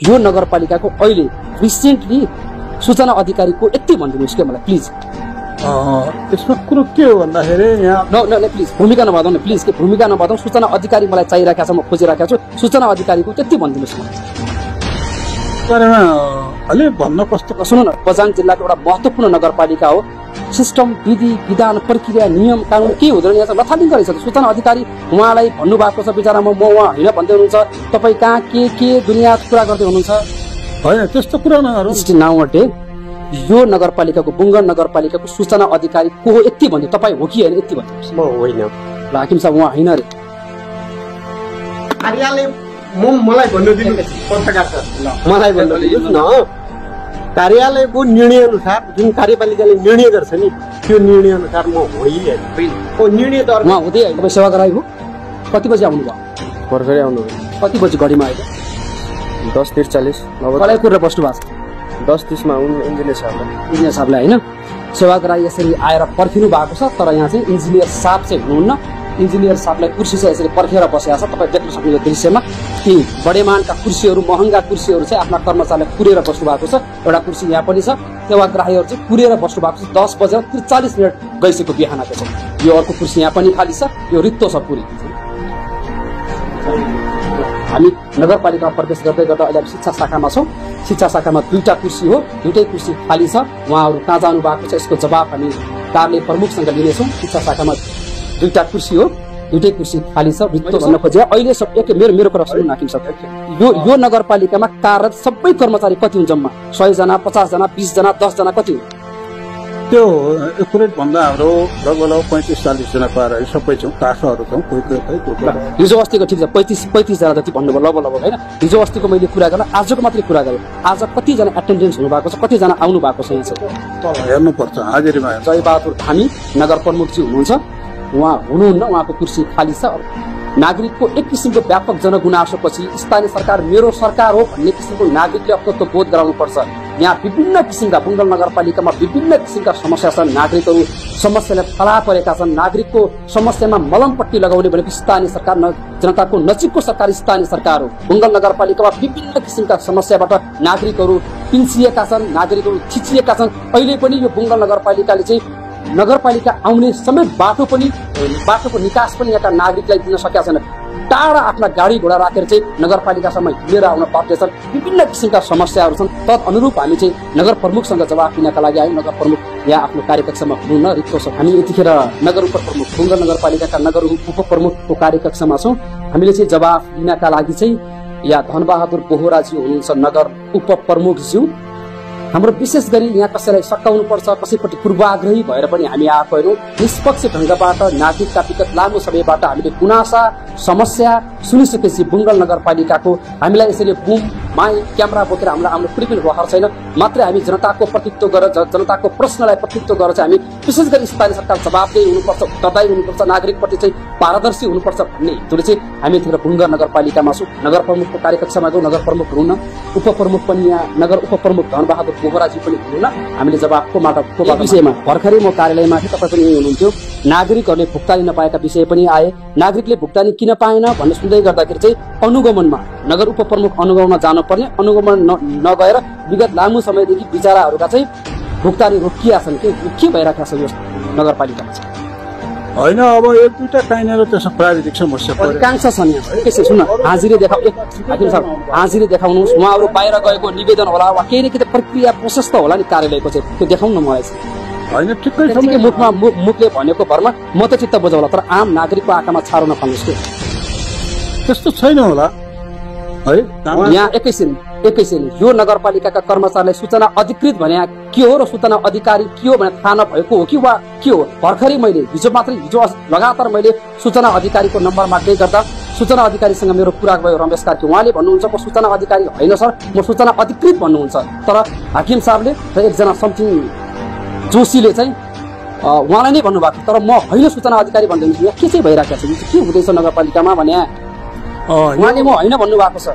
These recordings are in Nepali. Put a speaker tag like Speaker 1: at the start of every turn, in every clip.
Speaker 1: यो नगरपालिकाको अहिले रिसेन्टली सूचना अधिकारीको यति भनिदिनुहोस् के मलाई प्लिज।
Speaker 2: यसमा कुरो के हो भन्दाखेरि यहाँ
Speaker 1: न प्लिज भूमिका नबधाउँ न प्लिज, के भूमिका नबधाउँ। सूचना अधिकारी मलाई चाहिरहेको छ, म खोजिरहेको छु। सूचना अधिकारीको त्यति भनिदिनुहोस् मलाई।
Speaker 2: बारेमा अलि भन्न कस्तो
Speaker 1: सुन्नु न, बझाङ जिल्लाको एउटा महत्त्वपूर्ण नगरपालिका हो। सिस्टम, विधि, विधान, प्रक्रिया, नियम, कानुन के हुँदैन यहाँ चाहिँ लथालिङ गरिसक्यो। सूचना अधिकारी उहाँलाई भन्नुभएको छ बिचरामा म उहाँ होइन भन्दै हुनुहुन्छ। तपाईँ कहाँ के दुनियाँ कुरा गर्दै हुनुहुन्छ।
Speaker 2: होइन त्यस्तो कुरा नगरौँ।
Speaker 1: नाउटे यो नगरपालिकाको बुङ्गन नगरपालिकाको सूचना अधिकारी को हो यति भन्यो। तपाईँ हो कि होइन यति भन्नुहोस्।
Speaker 3: म होइन।
Speaker 1: ल हाकिम साहब उहाँ होइन अरे।
Speaker 3: कार्यालय मलाई भन्नु दिनु पत्रकार सर, मलाई भन्नु दिनुहोस् न। कार्यालयको निर्णय अनुसार जुन कार्यपालिकाले निर्णय गर्छ नि त्यो निर्णय अनुसार म होइन। निर्णय त
Speaker 1: उहाँ हुँदै होइन। तपाईँ सेवाग्राही हो। कति बजी आउनुभयो?
Speaker 4: भर्खरै आउनुभयो।
Speaker 1: कति बजी घडीमा आयो?
Speaker 4: 10:43
Speaker 1: कलाई कुरेर बस्नु भएको छ?
Speaker 4: 10:30 मा इन्जिनियर
Speaker 1: साहबलाई होइन। सेवाग्राही यसरी आएर पर्खिनु भएको छ, तर यहाँ चाहिँ इन्जिनियर साहब चाहिँ हुनुहुन्न। इन्जिनियर साहबलाई कुर्सी चाहिँ यसरी पर्खेर बसेको छ। तपाईँ देख्न सक्नुहुन्छ दृश्यमा ती बडेमानका कुर्सीहरू, महँगा कुर्सीहरू चाहिँ आफ्ना कर्मचारीलाई कुरेर बस्नु भएको छ। एउटा कुर्सी यहाँ पनि छ। सेवाग्राहीहरू चाहिँ कुरेर बस्नु भएको छ। 10:43 गइसक्यो बिहानको छ। यो अर्को कुर्सी यहाँ पनि खाली छ। यो रित्तो छ पुरै। हामी नगरपालिकामा प्रवेश गर्दै गर्दा अहिले शिक्षा शाखामा छौँ। शिक्षा शाखामा 2टा कुर्सी हो, 2टै कुर्सी खाली छ। उहाँहरू कहाँ जानु भएको छ यसको जवाब हामी कार्यालय प्रमुखसँग लिनेछौँ। शिक्षा शाखामा 2टा कुर्सी हो, 2टै कुर्सी खाली छ। रित्तो भन्न खोजे अहिले सब एक मेरो कुरा सुन्नु हाकिम साहब। यो नगरपालिकामा कार्यरत सबै कर्मचारी कति हुन् जम्मा? 100 जना, 50 जना, 20 जना, 10 जना कति हुन्?
Speaker 2: त्यो एकुरेट भन्दा हाम्रो लगभग 35-40 जना पाएर सबै छौँ। काठहरू छौँ कोही
Speaker 1: हिजो अस्तिको ठिक छ 35 जना जति भन्नुभयो लगभग होइन। हिजो अस्तिको मैले कुरा गर्दा आजको मात्रै कुरा गरेँ। आज कतिजना एटेन्डेन्स हुनुभएको छ, कतिजना आउनु भएको छ यहाँ चाहिँ
Speaker 2: हेर्नुपर्छ हाजिरीमा।
Speaker 1: जयबहादुर धामी नगर प्रमुखजी हुनुहुन्छ, उहाँ हुनुहुन्न, उहाँको कुर्सी खाली छ। नागरिकको एक किसिमको व्यापक जनगुनासोपछि स्थानीय सरकार मेरो सरकार हो भन्ने किसिमको नागरिकले अपत्व बोध गराउनु पर्छ। यहाँ विभिन्न किसिमका बुङ्गल नगरपालिकामा विभिन्न किसिमका समस्या छन्। नागरिकहरू समस्याले फला परेका छन्। नागरिकको समस्यामा मलमपट्टि लगाउने भनेको स्थानीय सरकार, जनताको नजिकको सरकार स्थानीय सरकार हो। बुङ्गल नगरपालिकामा विभिन्न किसिमका समस्याबाट नागरिकहरू पिल्सिएका छन्, नागरिकहरू थिचिएका छन्। अहिले पनि यो बुङ्गल नगरपालिकाले चाहिँ नगरपालिका आउने समेत बाटोको निकास पनि यहाँका नागरिकलाई दिन सकेका छैन। टाढा आफ्ना गाडी घोडा राखेर चाहिँ नगरपालिकासम्म हिँडेर आउन पर्दैछन्। विभिन्न किसिमका समस्याहरू छन्। तद अनुरूप हामी चाहिँ नगर प्रमुखसँग जवाफ दिनका लागि आयौँ। नगर प्रमुख यहाँ आफ्नो कार्यकक्षमा हुनुहुन्न, रित्तो छ। हामी यतिखेर नगर उपप्रमुख बुङ्गल नगरपालिकाका नगर उपप्रमुखको कार्यकक्षमा छौँ। हामीले चाहिँ जवाफ दिनका लागि चाहिँ यहाँ धनबहादुर बोहराज्यू हुनुहुन्छ नगर उपप्रमुखज्यू। हाम्रो विशेष गरी यहाँ कसैलाई सकाउनु पर्छ, कसैपट्टि पूर्वाग्रही भएर पनि हामी आएको होइनौँ। निष्पक्ष ढङ्गबाट नागरिकका विगत लामो समयबाट हामीले गुनासा समस्या सुनिसकेपछि बुङ्गल नगरपालिकाको हामीलाई यसरी बुम माइ क्यामेरा बोकेर हामीलाई आउने कुनै पनि रहर छैन। मात्रै हामी जनताको प्रतिनिधित्व गरेर जनताको प्रश्नलाई प्रतिनिधित्व गरेर चाहिँ हामी विशेष गरी स्थानीय सरकार जवाबदेही हुनुपर्छ, उत्तरदायी हुनुपर्छ, नागरिकप्रति चाहिँ पारदर्शी हुनुपर्छ भन्ने हेतुले चाहिँ हामी यतिखेर बुङ्गल नगरपालिकामा छौँ। नगर प्रमुखको कार्यकक्षमा गयौँ, नगर प्रमुख हुनुहुन्न, उपप्रमुख पनि यहाँ नगर उपप्रमुख धनबहादुर बोहराजी पनि हुनुहुन्न। हामीले जवाबको विषयमा भर्खरै म कार्यालयमा थिएँ, तपाईँ पनि यही हुनुहुन्थ्यो। नागरिकहरूले भुक्तानी नपाएका विषय पनि आए। नागरिकले भुक्तानी किन पाएन भन्ने सुन्दै गर्दाखेरि चाहिँ अनुगमनमा नगर उपप्रमुख अनुगमनमा जानुपर्ने, अनुगमन नगएर विगत लामो समयदेखि बिचाराहरूका चाहिँ भुक्तानी रोकिया छन्। के भइरहेको छ यो नगरपालिकामा चाहिँ
Speaker 2: होइन। अब 1-2टा काहीँनिर त्यसमा प्राविधिक समस्या
Speaker 1: अधिकांश छन् यहाँ। त्यसै सुन हाजिरी देखाउ हाकिम साहब, हाजिरी देखाउनुहोस्। उहाँहरू बाहिर गएको निवेदन होला वा केही न केही प्रक्रिया प्रोसेस त होला नि कार्यालयको चाहिँ, त्यो देखाउनु न मलाई चाहिँ।
Speaker 2: होइन ठिकै छ।
Speaker 1: मुखले भनेको भरमा म त चित्त बुझाउला, तर आम नागरिकको आँखामा छारो नफाल्नुहोस् कि
Speaker 2: त्यस्तो छैन होला है।
Speaker 1: यहाँ एकैछिन यो नगरपालिकाका कर्मचारीलाई सूचना अधिकृत भने के हो र सूचना अधिकारी के हो भने थाहा नभएको हो कि वा के हो? भर्खरै मैले हिजो लगातार मैले सूचना अधिकारीको नम्बर माग्दै गर्दा सूचना अधिकारीसँग मेरो कुरा भयो रमेश कार्की। उहाँले भन्नुहुन्छ म सूचना अधिकारी होइन सर, म सूचना अधिकृत भन्नुहुन्छ। तर हाकिम साहबले र एकजना समथिङ जोशीले चाहिँ उहाँलाई नै भन्नुभएको, तर म होइन सूचना अधिकारी भन्दै यहाँ के चाहिँ भइरहेको छ, के हुँदैछ नगरपालिकामा भने उहाँले म होइन भन्नुभएको छ।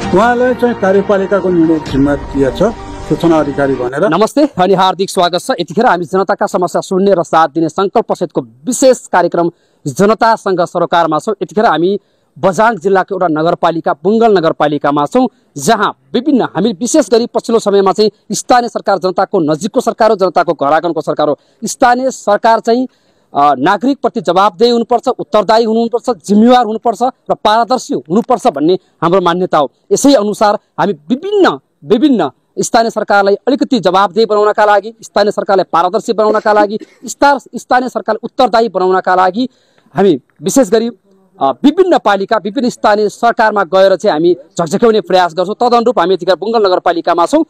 Speaker 2: उहाँलाई चाहिँ कार्यपालिकाको निर्णय जिम्मा दिएछ सूचना अधिकारी भनेर।
Speaker 1: नमस्ते अनि हार्दिक स्वागत छ। यतिखेर हामी जनताका समस्या सुन्ने र साथ दिने संकल्प सहितको विशेष कार्यक्रम जनतासँग सरोकारमा छौँ। यतिखेर हामी बझाङ जिल्लाको एउटा नगरपालिका बुङ्गल नगरपालिकामा छौँ, जहाँ विभिन्न हामी विशेष गरी पछिल्लो समयमा चाहिँ स्थानीय सरकार जनताको नजिकको सरकार हो, जनताको घर आँगनको सरकार हो। स्थानीय सरकार चाहिँ नागरिकप्रति जवाबदेही हुनुपर्छ, उत्तरदायी हुनुपर्छ, जिम्मेवार हुनुपर्छ र पारदर्शी हुनुपर्छ भन्ने हाम्रो मान्यता हो। यसै अनुसार हामी विभिन्न स्थानीय सरकारलाई अलिकति जवाबदेही बनाउनका लागि, स्थानीय सरकारलाई पारदर्शी बनाउनका लागि, स्थानीय सरकारलाई उत्तरदायी बनाउनका लागि हामी विशेष गरी विभिन्न पालिका विभिन्न स्थानीय सरकारमा गएर चाहिँ हामी झकझक्याउने प्रयास गर्छौँ। तदनुरूप हामी यतिखेर बुङ्गल नगरपालिकामा छौँ।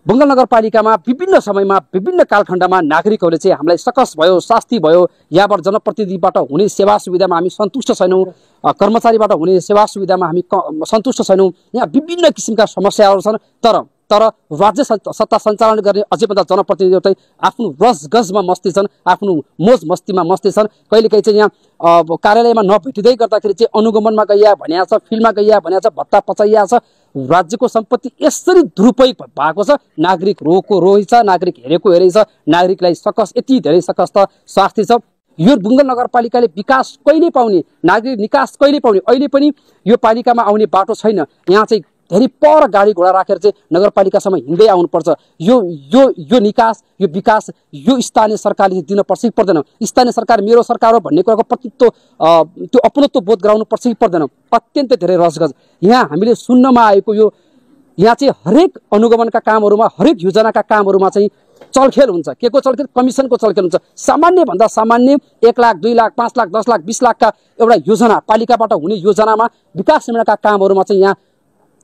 Speaker 1: बुङ्गल नगरपालिकामा विभिन्न समयमा विभिन्न कालखण्डमा नागरिकहरूले चाहिँ हामीलाई सकस भयो, शास्ति भयो, यहाँबाट जनप्रतिनिधिबाट हुने सेवा सुविधामा हामी सन्तुष्ट छैनौँ, कर्मचारीबाट हुने सेवा सुविधामा हामी सन्तुष्ट छैनौँ। यहाँ विभिन्न किसिमका समस्याहरू छन्। तर राज्य सत्ता सञ्चालन गर्ने अझै भन्दा जनप्रतिनिधिहरू चाहिँ आफ्नो रसगजमा मस्ती छन्, आफ्नो मोज मस्तीमा मस्ती छन्। कहिलेकाहीँ चाहिँ यहाँ कार्यालयमा नभेटिँदै गर्दाखेरि चाहिँ अनुगमनमा गइया भनिया छ, फिल्डमा गइया भनिया छ, भत्ता पचाइया छ। राज्यको सम्पत्ति यसरी दुरुपयोग भएको छ। नागरिक रोको रोही छ, नागरिक हेरेको हेरै छ, नागरिकलाई सकस यति धेरै सकस त स्वास्थ्य छ। यो बुङ्गल नगरपालिकाले विकास कहिले पाउने, नागरिक निकास कहिले पाउने, अहिले पनि यो पालिकामा आउने बाटो छैन। यहाँ चाहिँ धेरै पर गाडी घोडा राखेर चाहिँ नगरपालिकासम्म हिँड्दै आउनुपर्छ। यो निकास, यो विकास यो स्थानीय सरकारले दिन पर्छ कि पर्दैन? स्थानीय सरकार मेरो सरकार हो भन्ने कुराको प्रतित्व त्यो अपनत्व बोध गराउनु पर्छ कि पर्दैन? अत्यन्तै धेरै रसगज यहाँ हामीले सुन्नमा आएको यो यहाँ चाहिँ हरेक अनुगमनका कामहरूमा, हरेक योजनाका कामहरूमा चाहिँ चलखेल हुन्छ। के को चलखेल? कमिसनको चलखेल हुन्छ। सामान्य भन्दा सामान्य 1 लाख 2 लाख 5 लाख 10 लाख 20 लाखका एउटा योजना पालिकाबाट हुने योजनामा विकास निर्माणका कामहरूमा चाहिँ यहाँ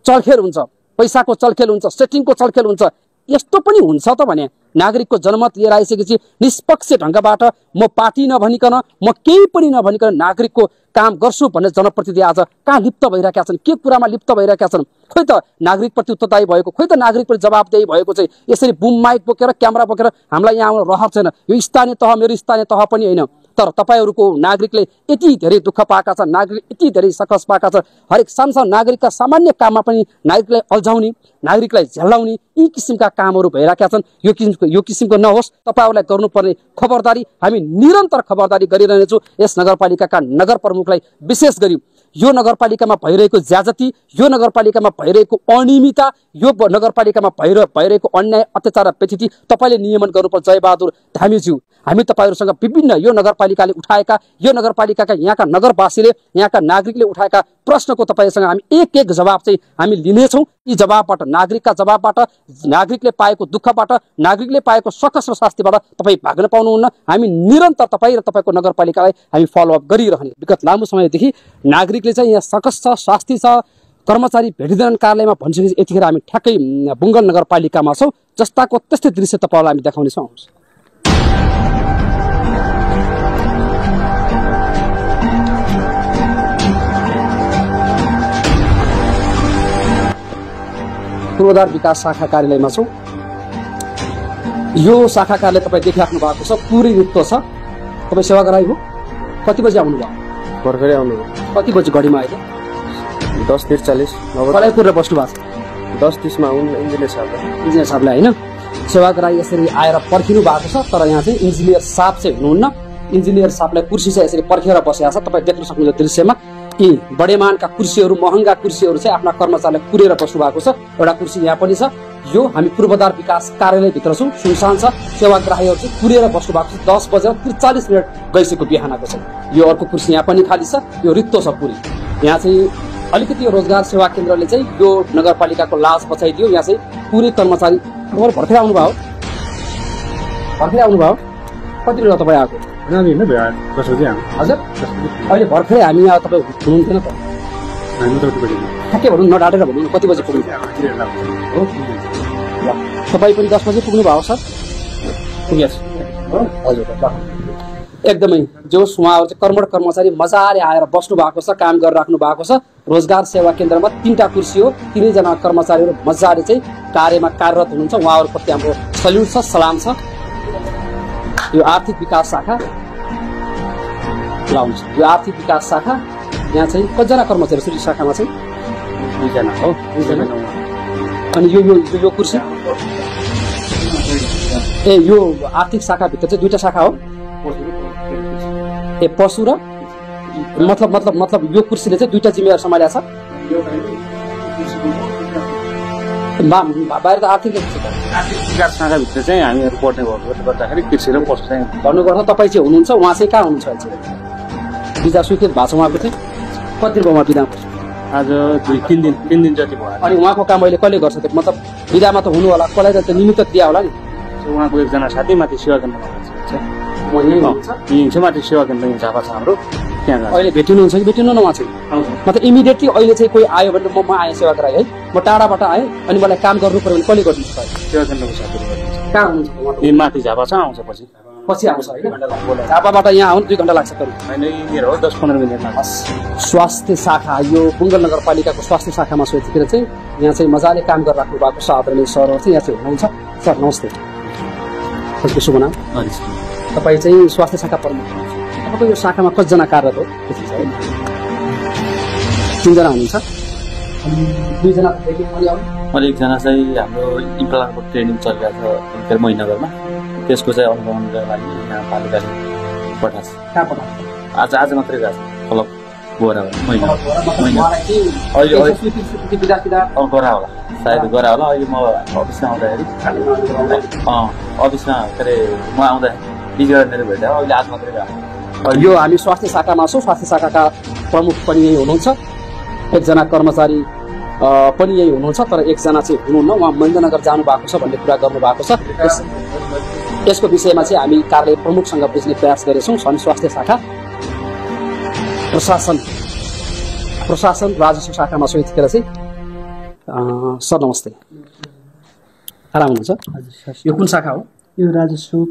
Speaker 1: चलखेल हुन्छ, पैसाको चलखेल हुन्छ, सेटिङको चलखेल हुन्छ। यस्तो पनि हुन्छ त भने नागरिकको जनमत लिएर आइसकेपछि निष्पक्ष ढङ्गबाट म पार्टी नभनिकन, म केही पनि नभनिकन नागरिकको काम गर्छु भन्ने जनप्रतिनिधि आज कहाँ लिप्त भइरहेका छन्, के कुरामा लिप्त भइरहेका छन्? खोइ त नागरिकप्रति उत्तरदायी भएको, खोइ त नागरिकप्रति जवाबदेही भएको चाहिँ यसरी बुम माइक बोकेर क्यामेरा बोकेर हामीलाई यहाँ आउन रहर छैन। यो स्थानीय तह मेरो स्थानीय तह पनि होइन। तर तपाईँहरूको नागरिकले यति धेरै दुःख पाएका छन्, नागरिक यति धेरै सकस पाएका छन्। हरेक सानसानो नागरिकका सामान्य काममा पनि नागरिकलाई अल्झाउने, नागरिकलाई झेल्लाउने यी किसिमका कामहरू भइरहेका छन्। यो किसिमको नहोस्। तपाईँहरूलाई गर्नुपर्ने खबरदारी हामी निरन्तर खबरदारी गरिरहनेछौँ। यस नगरपालिकाका नगर प्रमुखलाई विशेष गरी यो नगरपालिकामा भइरहेको ज्याजती, यो नगरपालिकामा भइरहेको अनियमितता, यो नगरपालिकामा भइरहेको अन्याय अत्याचार र व्यथिति तपाईँले नियमन गर्नुपर्छ। जयबहादुर धामीज्यू, हामी तपाईँहरूसँग विभिन्न यो नगरपालिकाले उठाएका, यो नगरपालिकाका यहाँका नगरवासीले, यहाँका नागरिकले उठाएका प्रश्नको तपाईँसँग हामी एक जवाब चाहिँ हामी लिनेछौँ। यी जवाबबाट, नागरिकका जवाबबाट, नागरिकले पाएको दुःखबाट, नागरिकले पाएको सकस र शास्तिबाट तपाईँ भाग्न पाउनुहुन्न। हामी निरन्तर तपाईँ र तपाईँको नगरपालिकालाई हामी फलोअप गरिरहने। विगत लामो समयदेखि नागरिकले चाहिँ यहाँ सकस छ, शास्ति छ, कर्मचारी भेटिँदैनन् कार्यालयमा भनिसकेपछि यतिखेर हामी ठ्याक्कै बुङ्गल नगरपालिकामा छौँ। जस्ताको त्यस्तै दृश्य तपाईँलाई हामी देखाउनेछौँ। पूर्वाधार विकास शाखा कार्यालयमा छौँ। यो शाखा कार्यालय तपाईँ देखिराख्नु भएको छ, पुरै रिक्त छ। तपाईँ सेवाग्राही हो, कति बजी आउनुभयो?
Speaker 4: भर्खरै आउनुभयो।
Speaker 1: कति बजी घडीमा अहिले?
Speaker 4: 10:43
Speaker 1: कलाई कुरेर बस्नु भएको छ?
Speaker 4: 10:30 आउनु इन्जिनियर
Speaker 1: साहबलाई होइन? सेवाग्राही यसरी आएर पर्खिनु भएको छ। तर यहाँ चाहिँ इन्जिनियर साहब चाहिँ हुनुहुन्न। इन्जिनियर साहबलाई कुर्सी चाहिँ यसरी पर्खेर बसेको छ। तपाईँ देख्न सक्नुहुन्छ दृश्यमा यी बडेमानका कुर्सीहरू, महँगा कुर्सीहरू चाहिँ आफ्ना कर्मचारीलाई कुरेर बस्नु भएको छ। एउटा कुर्सी यहाँ पनि छ। यो हामी पूर्वाधार विकास कार्यालयभित्र छौँ, सुनसान छ। सेवाग्राहीहरू चाहिँ कुरेर बस्नु भएको छ। 10:43 गइसक्यो बिहानको चाहिँ। यो अर्को कुर्सी यहाँ पनि खाली छ, यो रित्तो छ पुरै। यहाँ चाहिँ अलिकति यो रोजगार सेवा केन्द्रले चाहिँ यो नगरपालिकाको लाज बचाइदियो। यहाँ चाहिँ पुरै कर्मचारी भर्खरै आउनुभयो। कति बेला तपाईँ आएको? हजुर अहिले भर्खरै हामी यहाँ तपाईँ हुनुहुन्थेन त? ठ्याक्कै भनौँ, नडाटेर भनौँ न, कति बजी पुग्नु? तपाईँ पनि 10 बजी पुग्नु भएको सर? पुगेछ हजुर। एकदमै जोस उहाँहरू चाहिँ कर्मठ कर्मचारी मजाले आएर बस्नु भएको छ, काम गरिराख्नु भएको छ। रोजगार सेवा केन्द्रमा 3टा कुर्सी हो, 3जना कर्मचारीहरू मजाले चाहिँ कार्यमा कार्यरत हुनुहुन्छ। उहाँहरूप्रति हाम्रो सल्युट छ, सलाम छ। यो आर्थिक विकास शाखा लाउँछ। यो आर्थिक विकास शाखा यहाँ चाहिँ कतिजना कर्मचारी छ? यो शाखामा चाहिँ 2जना हो। 2जना। अनि यो कुर्सी यो आर्थिक शाखाभित्र चाहिँ 2टा शाखा हो। पशु र मतलब यो कुर्सीले चाहिँ दुईटा जिम्मेवार सम्हालेको छ। बाहिर त आर्थिक
Speaker 2: विकास शाखाभित्र चाहिँ हामीहरू पढ्ने भएकोले गर्दाखेरि कृषि र पशु चाहिँ
Speaker 1: भन्नुपर्छ। तपाईँ चाहिँ हुनुहुन्छ, उहाँ चाहिँ कहाँ हुनुहुन्छ अहिले? बिदा स्वीकृत भएको छ उहाँको चाहिँ? कति दिन भयो उहाँ बिदा?
Speaker 2: आज 2-3 दिन जति भयो।
Speaker 1: अनि उहाँको काम अहिले कसले गर्छ? मतलब बिदामा त हुनु होला, कसलाई त निमित्त दिया होला नि?
Speaker 2: उहाँको एकजना साथी माथि सेवा केन्द्रमा हुनुहुन्छ।
Speaker 1: यहीँ
Speaker 2: माथि सेवा केन्द्र झापा छ हाम्रो, त्यहाँ
Speaker 1: अहिले भेटिनुहुन्छ कि भेटिनु न उहाँ चाहिँ? मतलब इमिडिएटली अहिले चाहिँ कोही आयो भने म आएँ सेवा गराएँ है, म टाढाबाट आएँ अनि मलाई काम गर्नु पर्यो भने कसले गरिदिन्छ?
Speaker 2: सेवा केन्द्रको साथीले गरिदिन्छ।
Speaker 1: कहाँ हुनुहुन्छ?
Speaker 2: यी माथि झापा छ, आउँछ
Speaker 1: पछि आउँछ होइन? झापाबाट यहाँ आउनु 2 घन्टा लाग्छ करिब?
Speaker 2: होइन, यिनीहरू हो 10-15 मिनट लाग्छ।
Speaker 1: स्वास्थ्य शाखा, यो बुङ्गल नगरपालिकाको स्वास्थ्य शाखामा सोचेर चाहिँ यहाँ चाहिँ मजाले काम गरिराख्नु भएको छ आदरणीय सरहरू चाहिँ यहाँ चाहिँ हुनुहुन्छ। सर नमस्ते, तपाईँको शुभ नाम? तपाईँ चाहिँ स्वास्थ्य शाखा प्रमुख हुनुहुन्छ। तपाईँको यो शाखामा कतिजना कार्यरत हो? 3 जना हुनुहुन्छ। 2 जना
Speaker 5: मैले एकजना चाहिँ हाम्रो इम्प्लयरको ट्रेनिङ चलिरहेको छ महिनगरमा, त्यसको चाहिँ अनुगमनका लागि यहाँ पालिकाले पठाएको छ।
Speaker 1: कहाँ पठाएको?
Speaker 5: आज मात्रै गएको छ फलप गोरा महिना अहिले गरा होला, सायद गरा होला। अहिले म अफिसमा आउँदाखेरि अफिसमा के अरे म आउँदाखेरि बिजगरा मेरो भेट्यो, अहिले आज मात्रै गएको।
Speaker 1: यो हामी स्वास्थ्य शाखामा छौँ। स्वास्थ्य शाखाका प्रमुख पनि यही हुनुहुन्छ, एकजना कर्मचारी पनि यही हुनुहुन्छ, तर एकजना चाहिँ हुनुहुन्न, उहाँ महेन्द्रनगर जानु भएको छ भन्ने कुरा गर्नुभएको छ। यसको विषयमा चाहिँ हामी कार्यालय प्रमुखसँग बुझ्ने प्रयास गरेछौँ। स्वास्थ्य शाखा प्रशासन राजस्व शाखामा छ यतिखेर चाहिँ। सर नमस्ते, आराम हुनुहुन्छ? यो कुन शाखा हो?
Speaker 6: यो राजस्व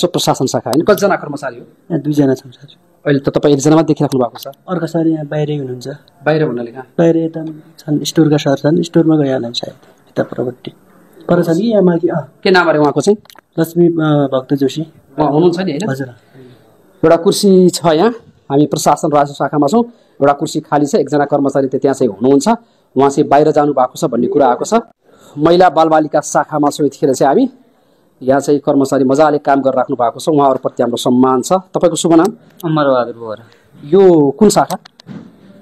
Speaker 6: प्रशासन शाखा होइन?
Speaker 1: कतिजना कर्मचारी हो?
Speaker 6: यहाँ 2 जना छौँ साथी।
Speaker 1: अहिले त तपाईँ एकजनामा देखिराख्नु भएको छ।
Speaker 6: अर्का सर यहाँ बाहिरै हुनुहुन्छ।
Speaker 1: बाहिर भन्नाले कहाँ?
Speaker 6: बाहिर यता छन्, स्टोरका सर छन्, स्टोरमा गइहाल्नु सायद यता परपट्टि पर छन् कि यहाँ माथि।
Speaker 1: के नाम अरे उहाँको चाहिँ?
Speaker 6: लक्ष्मी भक्त जोशी
Speaker 1: उहाँ हुनुहुन्छ नि होइन?
Speaker 6: हजुर।
Speaker 1: एउटा कुर्सी छ यहाँ, हामी प्रशासन राजस्व शाखामा छौँ। एउटा कुर्सी खाली छ, एकजना कर्मचारी त त्यहाँ चाहिँ हुनुहुन्छ, उहाँ चाहिँ बाहिर जानु भएको छ भन्ने कुरा आएको छ। महिला बालबालिका शाखामा छौँ यतिखेर चाहिँ हामी। यहाँ चाहिँ कर्मचारी मजाले काम गरिराख्नु भएको छ, उहाँहरूप्रति हाम्रो सम्मान छ। तपाईँको शुभ नाम?
Speaker 5: अमरबहादुर बोहरा।
Speaker 1: यो कुन शाखा?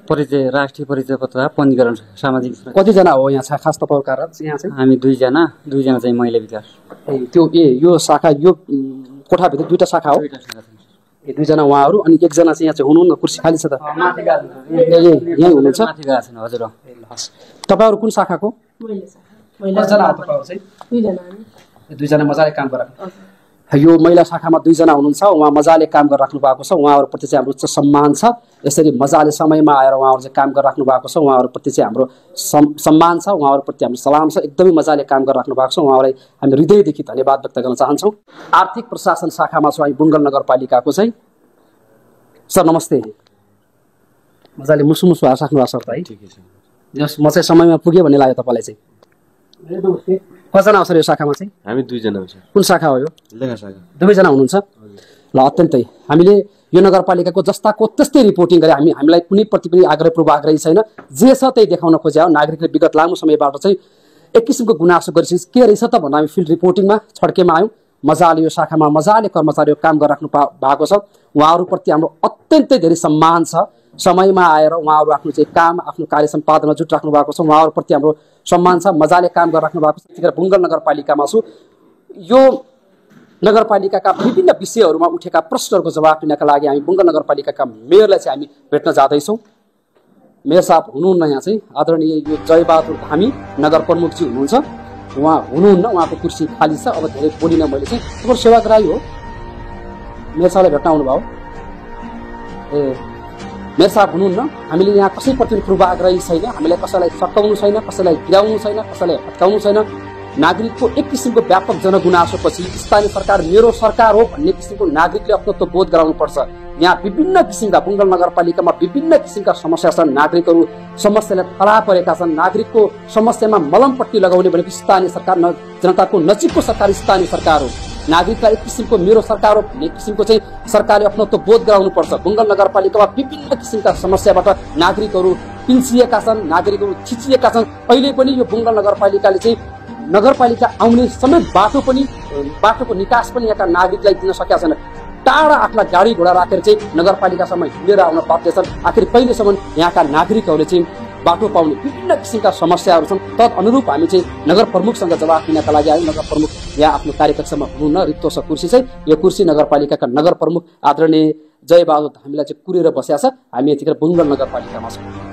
Speaker 5: परिचय, राष्ट्रिय परिचय पत्र पञ्जीकरण सामाजिक।
Speaker 1: कतिजना हो यहाँ खास तपाईँको कार्यरत यहाँ चाहिँ?
Speaker 5: हामी 2 जना चाहिँ महिला विकास।
Speaker 1: त्यो यो शाखा, यो कोठाभित्र 2टा शाखा हो? 2 जना उहाँहरू अनि एकजना चाहिँ यहाँ चाहिँ हुनुहुन्न, कुर्सी खाली छ त? यहीँ हुनुहुन्छ?
Speaker 5: हजुर।
Speaker 1: तपाईँहरू कुन शाखाको? कतिजना हो तपाईँहरू चाहिँ? 2 जना मजाले काम गरिराख्नु। यो महिला शाखामा 2 जना हुनुहुन्छ, उहाँ मजाले काम गरिराख्नु भएको छ, उहाँहरूप्रति चाहिँ हाम्रो उच्च सम्मान छ। यसरी मजाले समयमा आएर उहाँहरू चाहिँ काम गरिराख्नु भएको छ, उहाँहरूप्रति चाहिँ हाम्रो सम्मान छ, उहाँहरूप्रति हाम्रो सलाम छ। एकदमै मजाले काम गरिराख्नु भएको छ, उहाँहरूलाई हामी हृदयदेखि धन्यवाद व्यक्त गर्न चाहन्छौँ। आर्थिक प्रशासन शाखामा छौँ हामी बुङ्गल नगरपालिकाको चाहिँ। सर नमस्ते, मजाले मुसु हाँस राख्नु भएको छ त है? जस म चाहिँ समयमा पुगेँ भन्ने लाग्यो तपाईँलाई चाहिँ? कतिजना आउँछ यो शाखामा चाहिँ?
Speaker 4: हामी 2 जना हुन्छ।
Speaker 1: कुन शाखा हो यो?
Speaker 4: लेखा शाखा।
Speaker 1: 2 जना हुनुहुन्छ? ल अत्यन्तै हामीले यो नगरपालिकाको जस्ताको त्यस्तै रिपोर्टिङ गरे। हामीलाई कुनै प्रति पनि आग्रह पूर्वाग्रही छैन, जे छ त्यही देखाउन खोजे हो। नागरिकले विगत लामो समयबाट चाहिँ एक किसिमको गुनासो गरिसकेपछि के रहेछ त भन्दा हामी फिल्ड रिपोर्टिङमा छड्केमा आयौँ। मजाले यो शाखामा मजाले कर्मचारीहरू काम गरिराख्नु भएको छ, उहाँहरूप्रति हाम्रो अत्यन्तै धेरै सम्मान छ। समयमा आएर उहाँहरू आफ्नो चाहिँ काम, आफ्नो कार्य सम्पादनमा जुटिराख्नु भएको छ, उहाँहरूप्रति हाम्रो सम्मान छ। मजाले काम गरिराख्नु भएको छ। त्यतिखेर बुङ्गल नगरपालिकामा छु। यो नगरपालिकाका विभिन्न विषयहरूमा उठेका प्रश्नहरूको जवाब दिनका लागि हामी बुङ्गल नगरपालिकाका मेयरलाई चाहिँ हामी भेट्न जाँदैछौँ। मेयर साहब हुनुहुन्न यहाँ चाहिँ, आदरणीय यो जयबहादुर धामी नगर प्रमुखजी हुनुहुन्छ, उहाँ हुनुहुन्न, उहाँको कुर्सी खाली छ। अब धेरै बोलिनँ मैले चाहिँ। तपाईँको सेवाग्राही हो, मेयर साहबलाई भेट्न आउनुभयो? ए मेयर साहब हुनुहुन्न। हामीले यहाँ कसैप्रति पूर्वाग्रही छैन, हामीलाई कसैलाई सकाउनु छैन, कसैलाई गिराउनु छैन, कसैलाई हत्काउनु छैन। नागरिकको एक किसिमको व्यापक जनगुनासोपछि स्थानीय सरकार मेरो सरकार हो भन्ने किसिमको नागरिकले अपनत्व बोध गराउनुपर्छ। यहाँ विभिन्न किसिमका बुङ्गल नगरपालिकामा विभिन्न किसिमका समस्या छन्, नागरिकहरू समस्याले थला परेका छन्। नागरिकको समस्यामा मलमपट्टि लगाउने भनेको स्थानीय सरकार, जनताको नजिकको सरकार स्थानीय सरकार हो। नागरिकलाई एक किसिमको मेरो सरकार हो भन्ने किसिमको चाहिँ सरकारले अपनत्व बोध गराउनुपर्छ। बुङ्गल नगरपालिकामा विभिन्न किसिमका समस्याबाट नागरिकहरू पिल्सिएका छन्, नागरिकहरू थिचिएका छन्। अहिले पनि यो बुङ्गल नगरपालिकाले चाहिँ नगरपालिका आउने समेत बाटोको निकास पनि यहाँका नागरिकलाई दिन सकेका छैन। टाढा आफ्ना गाडी घोडा राखेर चाहिँ नगरपालिकासम्म हिँडेर आउन बाध्य छन्। आखिर कहिलेसम्म यहाँका नागरिकहरूले चाहिँ बाटो पाउने विभिन्न किसिमका समस्याहरू छन्। तदअनुरूप हामी चाहिँ नगर प्रमुखसँग जवाफ दिनका लागि आयौँ। नगर प्रमुख यहाँ आफ्नो कार्यकक्षमा हुनुहुन्न, रित्तो छ कुर्सी चाहिँ। यो कुर्सी नगरपालिकाका नगर प्रमुख आदरणीय जयबहादुर धामीलाई चाहिँ कुरेर बसेका छ। हामी यतिखेर बुङ्गल नगरपालिकामा छौँ।